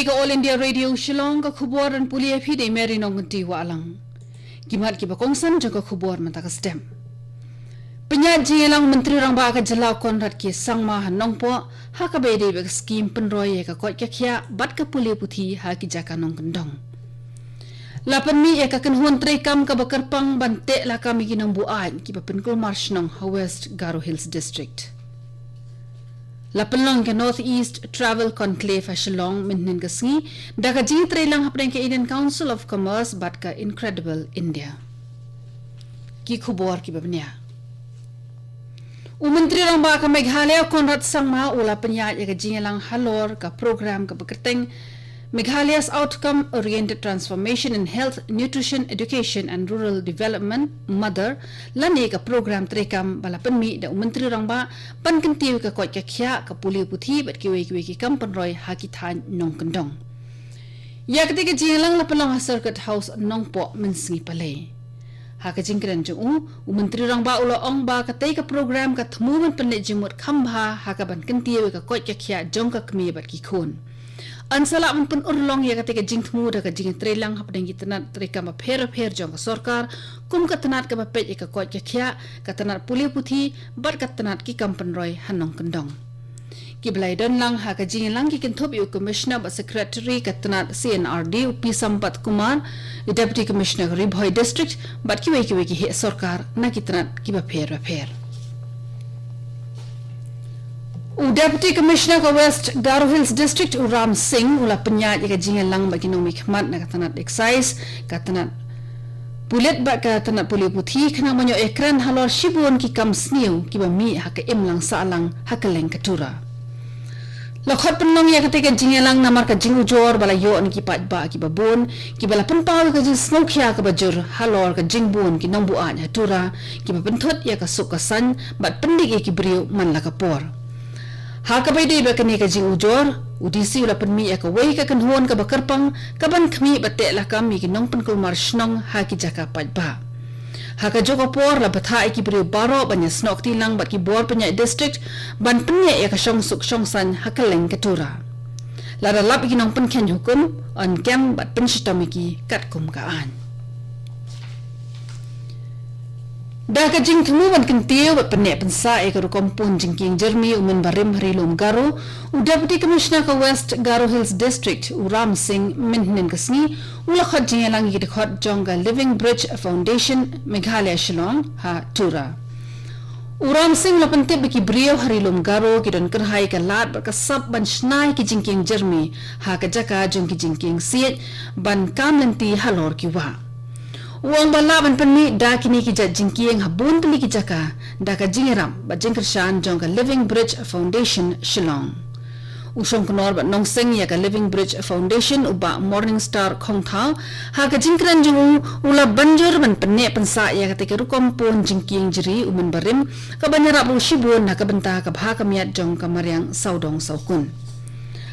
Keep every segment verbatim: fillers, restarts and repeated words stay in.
Ka All India Radio Shillong, ka khubor ban pule ïa phi da i Mary Nongkynti Wahlang. Ki mat kiba kongsan jong ka khubor mynta ka step. Pynïaid jingïalang Myntri Rangbah ka jylla Conrad K Sangma ha Nongpoh, ha kaba ïadei bad ka skhim pynroi ïa ka koit ka khiah bad ka pule puthi ha ki jaka nongkyndong. La pynmih ïa ka kynhun treikam kaba kyrpang ban teh lakam ïa ki nongbuaid kiba pynkulmar shnong ha West Garo Hills District. La pynlong ka North East Travel Conclave ha Shillong mynhynnin ka sngi, da ka jingtreilang hapdeng ka Indian Council of Commerce bad ka Incredible India. Ki khubor kiba bniah. U Myntri Rangbah ka Meghalaya Conrad Sangma u la pynïaid ïa ka jingïalang halor ka program kaba kyrteng Meghalaya's Outcome Oriented Transformation in Health, Nutrition, Education and Rural Development, mother, lane ka program treikam ba la pynmih da u Myntri Rangbah ban kyntiew ïa ka koit ka khiah, ka pule puthi bad kiwei kiwei ki kam pynroi ha ki thaiñ nongkyndong. Ïa katei ka jingïalang la pynlong ha Circuit House Nongpoh mynsngi palei. Ha ka jingkren jong u, u Myntri Rangbah u la ong ba katei ka program ka thmu ban pynleit jingmut kham bha ha kaban kyntiew ïa ka koit ka khiah jong ka kmie bad ki khun. Yn sa lah ban pynurlong ïa katei ka jingthmu da ka jingtreilang hapdeng ki tnat treikam bapher bapher jong ka sorkar, kum ka tnat kaba peit ïa ka koit ka khiah, ka tnat pule puthi bad ka tnat ki kam pynroi ha nongkyndong. Kiba la ïadon lang ha ka jingïalang ki kynthup ïa u Commissioner bad Secretary ka tnat C and R D, u P Sampath Kumar, i Deputy Commissioner ka Ri Bhoi District bad kiwei kiwei ki heh sorkar na ki tnat kiba pher bapher. U Deputy Commissioner ka West Garo Hills District, u Ram Singh, u la pynïaid ïa ka jingïalang bad ki nongmihkhmat na ka tnat Excise, ka tnat Pulit bad ka tnat pule puthi, khnang ban ïoh ïakren halor shibun ki kam sniew kiba mih ha ka imlang sahlang ha kylleng ka Tura. La khot pynlong ïa katei ka jingïalang namar ka jingujor ba la ïoh na ki paidbah kiba bun, kiba la pynpaw ïa ka jingsngewkhia kaba jur halor ka jingbun ki nongbuaid ha Tura, kiba pynthut ïa ka suk ka saiñ bad pyndik ïa ki briew man la ka por. Ha kaba ïadei bad kane ka jingujor, u D C u la pynmih ïa kawei ka kynhun kaba kyrpang kaban khmih bad teh lakam ïa ki nongpynkulmar shnong ha ki jaka paidbah. Ha kajuh ka por la bthah ïa ki briew baroh ban ïasnoh kti lang bad ki bor pynïaid district ban pynïaid ïa ka shongsuk shongsaiñ ha kylleng ka Tura. Lada lap ïa ki nongpynkheiñ hukum, yn kem bad pynshitom ïa ki katkum ka aiñ. Da ka jingthmu ban kyntiew bad pynneh pynsah ïa ka rukom pun jingkieng jermi u mynbarim ha Ri Lum Garo, u Deputy Commissioner ka West Garo Hills District, u Ram Singh, mynhynnin ka sngi u la khot jingïalang ïa ki dkhot jong ka Living Bridge Foundation, Meghalaya Shillong, ha Tura. U Ram Singh u la pyntip ba ki briew ha Ri Lum Garo ki don kyrhai ka lad bad ka sap ban shna ïa ki jingkieng jermi ha ka jaka jong ki jingkieng siej ban kam lynti halor ki wah. U ong ba lah ban pynmih da kine ki jait jingkieng ha bun tylli ki jaka da ka jingïarap bad jingkyrshan jong ka Living Bridge Foundation Shillong. U shongknor bad nongseng ïa ka Living Bridge Foundation, u Bah Morningstar Khongthaw, ha ka jingkren jong u, u la ban jur ban pynneh pynsah ïa katei ka rukom pun jingkieng jri u mynbarim, kaban ïarap ruh shibun na ka bynta ka bha ka miat jong ka mariang sawdong sawkun.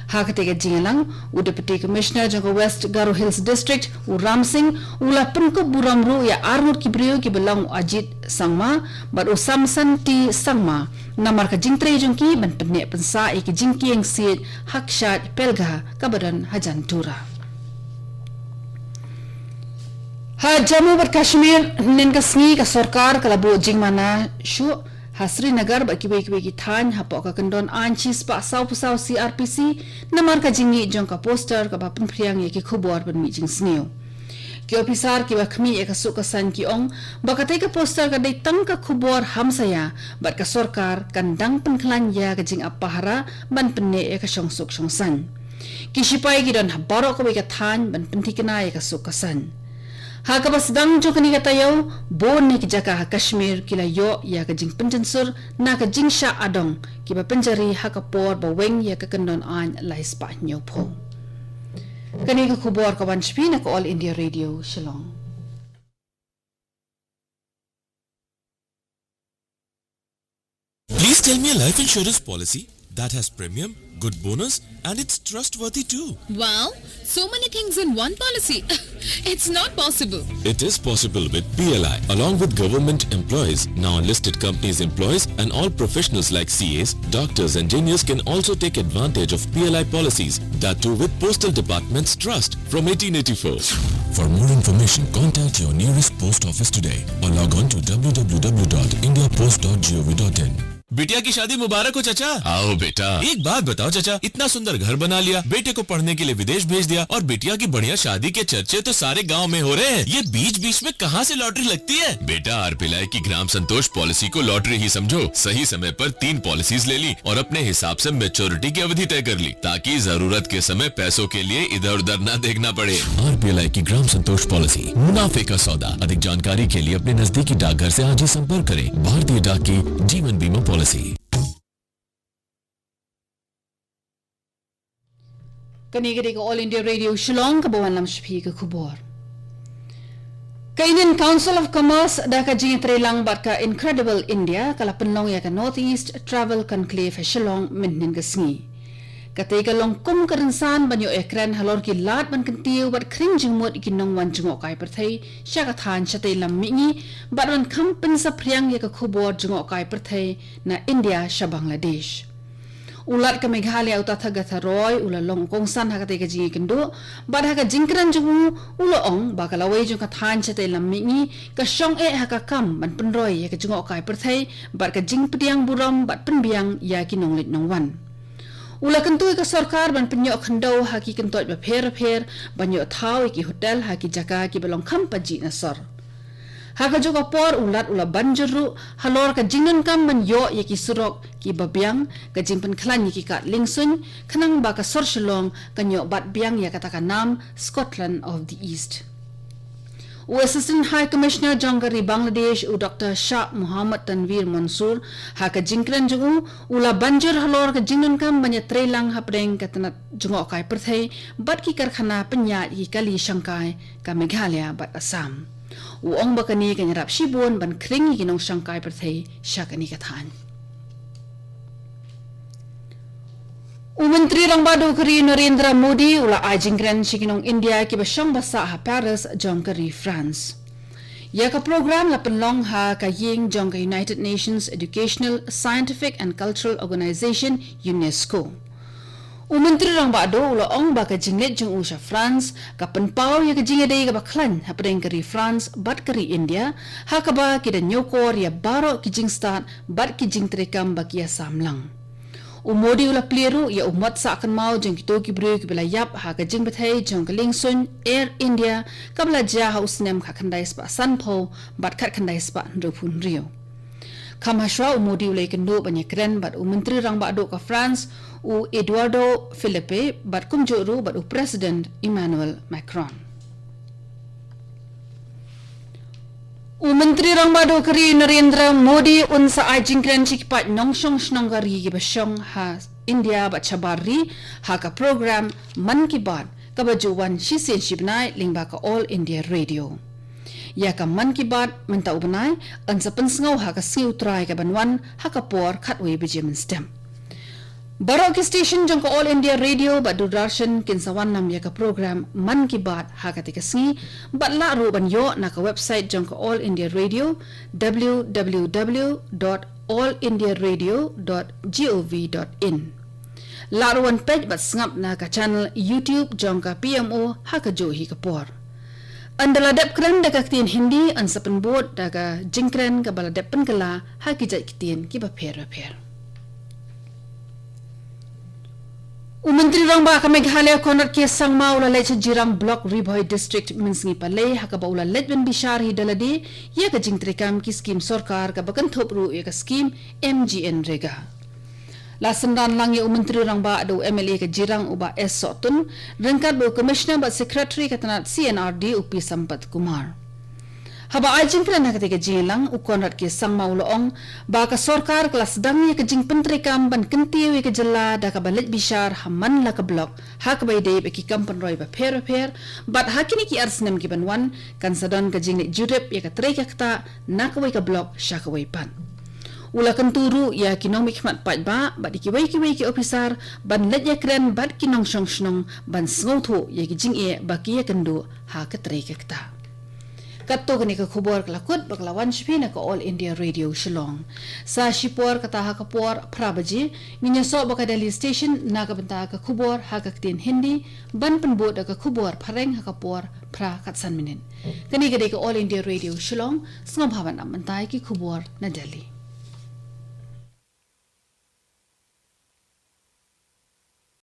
Ha katei ka jingïalang, u Deputy Commissioner jong ka West Garo Hills District, u Ram Singh, u la pynkup burom ruh ïa arngut ki briew kiba long u Ajit Sangma bad u Samson T Sangma namar ka jingtrei jong ki ban pynneh pynsah ïa ki jingkieng siej ha kshaid Pelga kaba don hajan Tura. Ha Jammu bad Kashmir, hynnin ka sngi ka sorkar ka la buh jingmana shuh ha Srinagar bad kiwei kiwei ki thaiñ hapoh ka kyndon aiñ shispah sawphew saw C R P C namar ka jingmih jong ka poster kaba pynphriang ïa ki khubor ban mih jingsniew. Ki ophisar kiba khmih ïa ka suk ka saiñ ki ong ba katei ka poster ka dei tang ka khubor hamsaïa bad ka sorkar kan dang pynkhlaiñ ïa ka jingap pahara ban pynneh ïa ka shongsuk shongsaiñ. Ki shipai ki don ha baroh kawei ka thaiñ ban pynthikna ïa ka suk ka saiñ. Ha kaba sdang jong kane ka taïew, bun na ki jaka ha Kashmir ki la ïoh ïa ka jingpynjynsur na ka jingshah adong kiba pynjari ha ka por ba weng ïa ka kyndon aiñ lai spah hynñiewphew. Kane ka khubor ka wan sha phi na ka All India Radio Shillong. Please Tell me a life insurance policy that has premium, good bonus, and it's trustworthy too. Wow, so many things in one policy. It's not possible. It is possible with P L I. Along with government employees, now listed companies' employees, and all professionals like C As, doctors, engineers can also take advantage of P L I policies. That too with Postal Department's trust from eighteen eighty-four. For more information, contact your nearest post office today or log on to w w w dot india post dot gov dot in. बिटिया की शादी मुबारक हो चाचा। आओ बेटा। एक बात बताओ चाचा, इतना सुंदर घर बना लिया, बेटे को पढ़ने के लिए विदेश भेज दिया और बिटिया की बढ़िया शादी के चर्चे तो सारे गांव में हो रहे हैं। ये बीच बीच में कहाँ से लॉटरी लगती है? बेटा, आरपीएलआई की ग्राम संतोष पॉलिसी को लॉटरी ही समझो। सही समय पर तीन पॉलिसीज ले ली और अपने हिसाब से मैच्योरिटी की अवधि तय कर ली, ताकि जरूरत के समय पैसों के लिए इधर उधर ना देखना पड़े। आरपीएलआई की ग्राम संतोष पॉलिसी, मुनाफे का सौदा। अधिक जानकारी के लिए अपने नजदीकी डाकघर से आज ही संपर्क करें। भारतीय डाक की जीवन बीमा पॉलिसी। Kane ka dei ka All India Radio Shillong, kaba wanlam sha phi ka khubor. Ka Indian Council of Commerce da ka jingïatreilang bad ka Incredible India ka la pynlong ïa ka North East Travel Conclave ha Shillong mynhynnin ka sngi. Kata ka long kum ka rynsan ban ïoh ïakren halor ki lad ban kyntiew bad khring jingmut ïa ki nongwan jngohkai pyrthei sha ka thaiñ shatei lam mihngi bad ban kham pynsaphriang ïa ka khubor jngohkai pyrthei na India sha Bangladesh. U Lat ka Meghalaya u Tathagata Roy u la long u kongsan ha katei ka jingïakynduh bad ha ka jingkren jong u, u la ong ba ka lawei jong ka thaiñ shatei lam mihngi ka shong eh ha ka kam ban pynroi ïa ka jngohkai pyrthei bad ka jingpdiang burom bad pynbiang ïa ki nongleit nongwan. U la kyntu ïa ka sorkar ban pynïoh khyndew ha ki kyntoit bapher bapher ban ïoh thaw ïa ki hotel ha ki jaka kiba long kham pajih na sor. Ha kajuh ka por u Lat u la ban jur ruh halor ka jingdonkam ban ïoh ïa ki surok kiba biang, ka jingpynkhlaiñ ïa ki kad liengsuiñ, khnang ba ka sor Shillong kan ïoh bat biang ïa kata ka nam Scotland of the East. U Assistant High Commissioner jong ka ri Bangladesh, u Doktor Shah Muhammad Tanveer Mansoor, ha ka jingkren jong u, u la ban jur halor ka jingdonkam ban ïatreilang hapdeng ka tnat jngohkai pyrthei bad ki karkhana pynïaid ïa ki kali shangkai ka Meghalaya bad Assam. U ong ba kane kan ïarap shibun ban khring ïa ki nongshangkai pyrthei sha kane ka thaiñ. U Myntri Rangbah Duh ka ri Narendra Modi u la ai jingkren sha ki nong India kiba shong basa ha Paris jong ka ri France. Ïa ka program la pynlong ha ka ïing jong ka United Nations Educational, Scientific and Cultural Organization, UNESCO. U Myntri Rangbah Duh u la ong ba ka jingleit jong u sha France ka pynpaw ïa ka jingïadei kaba khlaiñ hapdeng ka ri France bad ka ri India, ha kaba ki da ñiewkor ïa baroh ki jingstad bad ki jingtreikam ba ki ïasam lang. U Modi u la plie ruh ïa u mot sah kynmaw jong kito ki briew kiba la ïap ha ka jingbthei jong ka liengsuiñ Air India kaba la jia ha u snem khatkhyndai spah sanphew bad khatkhyndai spah hynriewphew hynriew. Kham hashwa u Modi u la ïakynduh ban ïakren bad u Myntri Rangbah Duh ka France, u Edouard Philippe, bad kumjuh ruh bad u President Emmanuel Macron. U Myntri Rangbah Duh ka ri Narendra Modi un sa ai jingkren sha ki paid nongshong shnong ka ri kiba shong ha India bad shabar ri ha ka program Mann Ki Baat kaba ju wan shisien shi bnai lyngba ka All India Radio. Ïa ka Mann Ki Baat mynta u bnai yn sa pynsngew ha ka sngi U Trai kaban wan ha ka por khatwei baje mynstep. Baroh ki station jong ka All India Radio bad Doordarshan kin sa wanlam ïa ka program Mann Ki Baat ha katei ka sngi, bad lah ruh ban ïoh na ka website jong ka All India Radio, w w w dot all india radio dot gov dot in. Lah ruh wan peit bad sngap na ka channel YouTube jong ka P M O ha kajuh hi ka por. Ynda la dep kren da ka ktien Hindi, yn sa pynbud da ka jingkren kaba la dep pynkylla ha ki jait ktien kiba pher bapher. U Myntri Rangbah ka Meghalaya Conrad K Sangma u la leit sha Jirang Block, Ri Bhoi District, mynsngi Palei, ha kaba u la leit ban bishar hi da lade ïa ka jingtreikam ki skim sorkar kaba kynthup ruh ïa ka skim M G N Rega. La synran lang ïa u Myntri Rangbah da u M L A ka Jirang u Bah S Sohtun, ryngkat bad u Commissioner bad Secretary ka tnat C N R D u P Sampath Kumar. Haba ai jingkren ha katei ka jingïalang, u Conrad K Sangma u la ong ba ka sorkar ka la sdang ïa ka jingpyntreikam ban kyntiew ïa ka jylla da kaba leit bishar ha man la ka block, ha kaba ïadei bad ki kam pynroi bapher bapher, bad ha kine ki ar snem kiban wan kan sa don ka jingleit jurip ïa ka trei ka ktah na kawei ka block sha kawei pat. U la kyntu ruh ïa ki nongmihkhmat paidbah bad ïa kiwei kiwei ki ophisar ban leit ïakren bad ki nongshong shnong ban sngewthuh ïa ki jingeh ba ki ïakynduh ha ka trei ka kta. Katto kane ka khubor ka la kut bad ka la wan sha phi na ka All India Radio Shillong. Sa shipor kata ha ka por phra baje ngin ïasoh bad ka Delhi Station na ka bynta ka khubor ha ka ktien Hindi, ban pynbud da ka khubor phareng ha ka por phra khatsan minit. Kane ka dei ka All India Radio Shillong, sngewbha ban ap mynta ïa ki khubor na Delhi.